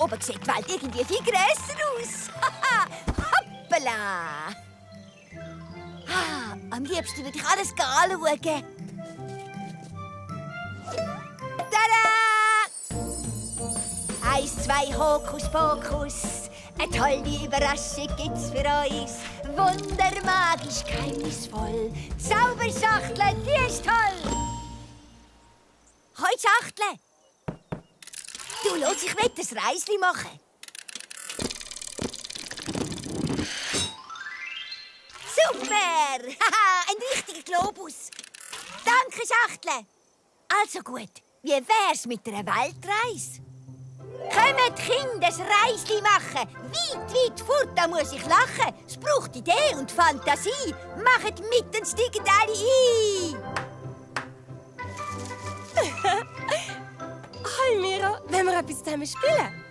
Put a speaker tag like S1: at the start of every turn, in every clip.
S1: oben sieht die Welt irgendwie viel grösser aus. Hoppala! Am liebsten würde ich alles anschauen. Tada! 1, 2, Hokus Pokus. Eine tolle Überraschung gibt's für uns. Wundermagisch, geheimnisvoll. Zauberschachtel, die ist toll. Hoi, Schachtel. Du, los, ich will ein Reisli machen. Super! Haha, ein richtiger Globus. Danke, Schachtel. Also gut, wie wär's mit einer Weltreise? Kommt, Kinder, ein Reisli machen. Weit, weit fort, da muss ich lachen. Es braucht Idee und Fantasie. Macht mit und steigt alle ein.
S2: Hoi Miro, wollen wir etwas zusammen spielen?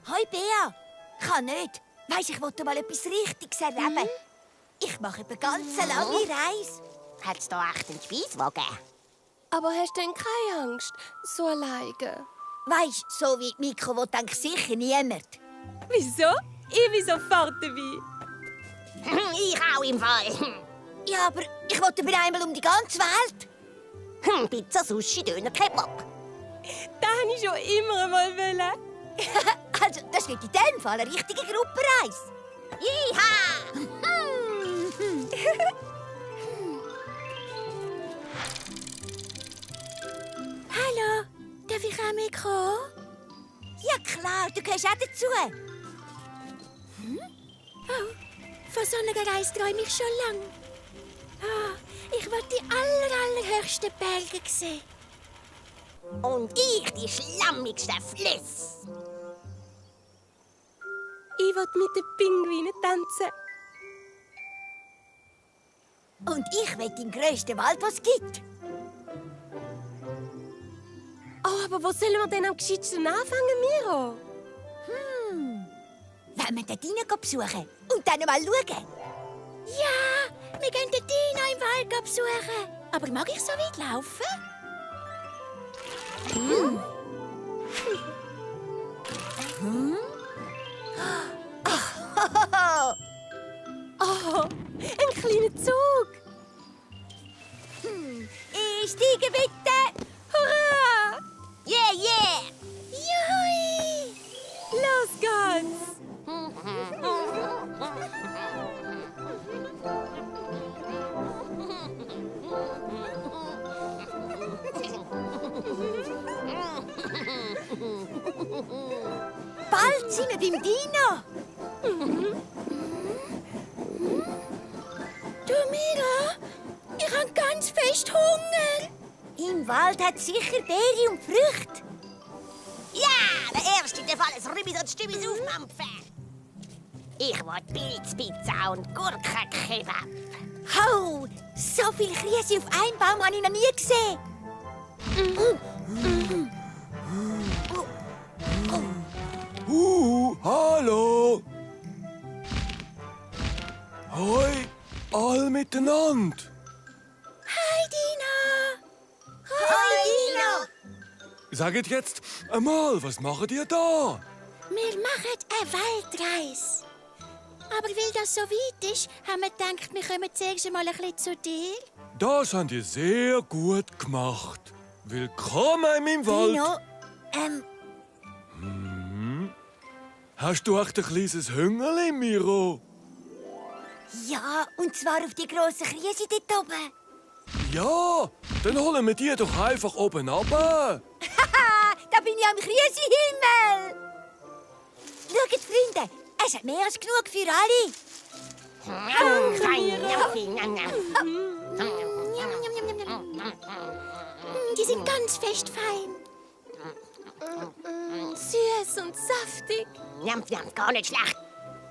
S1: Hoi Bea. Kann nicht. Weisst, ich wollte mal etwas Richtiges erleben. Ich mache eine ganz lange Reise.
S3: Hat's da echt einen Speiswagen?
S2: Aber hast du denn keine Angst, so alleine?
S1: Weisst, so wie die Mikro will, denkt sicher niemand.
S2: Wieso? Ich bin sofort dabei.
S3: Ich auch im Fall.
S1: Ja, aber ich wollte aber einmal um die ganze Welt.
S3: Pizza, Sushi, Döner, Kebab.
S2: Das wollte ich schon immer einmal wollen.
S1: Also, das wird in dem Fall eine richtige Gruppenreise.
S3: Jiha!
S1: Hallo, darf ich auch mitkommen? Ja klar, du gehörst auch dazu. Oh, von so einer Reise träume ich schon lange. Ich will die allerhöchsten Berge sehen.
S3: Und ich die schlammigsten Flüsse.
S2: Ich will mit den Pinguinen tanzen.
S1: Und ich will im grössten Wald, was es gibt.
S2: Oh, aber wo sollen wir denn am gescheitsten anfangen, Miro?
S1: Wollen wir den Dino besuchen und dann mal schauen? Ja, wir gehen den Dino im Wald besuchen. Aber mag ich so weit laufen?
S2: Oh, ein kleiner Zug.
S1: Ich steige bitte.
S2: Hurra!
S3: Yeah, yeah!
S1: Juhui!
S2: Los geht's!
S1: Bald sind wir beim Dino. Du, Mira, ich habe ganz fest Hunger. Im Wald hat es sicher Beere und Früchte.
S3: Ja, der Erste, der Fall ist Rübis und Stübis aufmampfen. Ich will Pilzpizza und Gurkenkebab.
S1: Hau, so viel Krise auf einen Baum habe ich noch nie gesehen.
S4: Hallo! Hoi, all miteinander!
S1: Hi, Dino. Hi, Dino.
S4: Sagt jetzt einmal, was macht ihr da?
S1: Wir machen eine Waldreise. Aber weil das so weit ist, haben wir gedacht, wir kommen zuerst einmal ein bisschen zu dir.
S4: Das habt ihr sehr gut gemacht. Willkommen in meinem Wald.
S1: Dino,
S4: Hast du echt ein kleines Hüngerli, Miro?
S1: ja, und zwar auf die grosse Krise dort oben.
S4: Ja, dann holen wir die doch einfach oben runter.
S1: Haha, da bin ich am Krisenhimmel. Schaut, Freunde, es hat mehr als genug für alle. Die sind ganz fest fein.
S2: Süß und saftig.
S3: Njam, njam, gar nicht schlecht.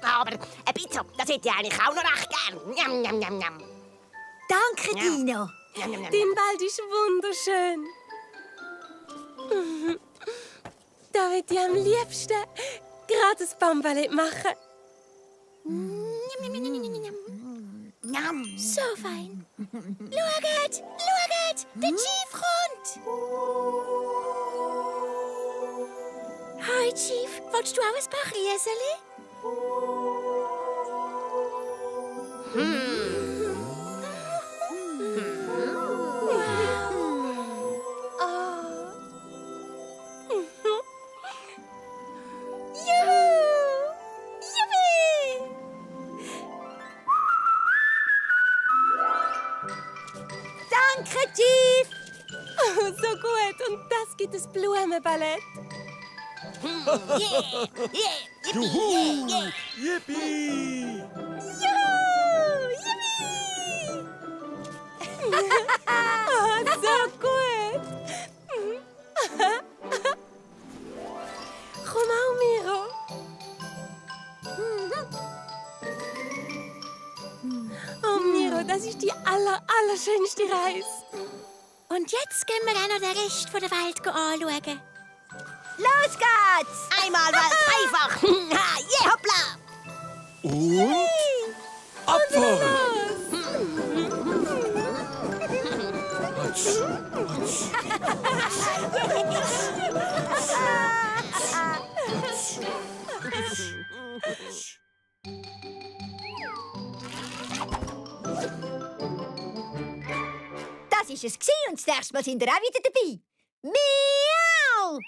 S3: Aber eine Pizza, das hätte ich eigentlich auch noch recht gern. Njam, njam, njam, njam.
S1: Danke,
S3: Ja.
S1: Dino.
S3: Njam, njam, njam.
S2: Dein Wald ist wunderschön. Da würde ich am liebsten gerade ein Bamballett machen.
S1: Njam. So fein. Schaut, der Chief kommt. Hi, Chief. Willst du auch ein paar Rieseli? Danke, Chief.
S2: Oh, so gut. Und das gibt das Blumenballett.
S3: Yeah, yeah, yippie, yeah, yeah.
S4: Yippie!
S2: Oh, so gut. Komm auch, Miro. Oh, Miro, das ist die allerschönste Reise.
S1: Und jetzt gehen wir auch noch den Rest der Welt anschauen. Los geht's!
S3: Einmal was einfach. Ha, yeah, hoppla.
S4: Und abfahren! Hatsch, hatsch.
S1: Das war es und das nächste Mal sind wir auch wieder dabei. Miau!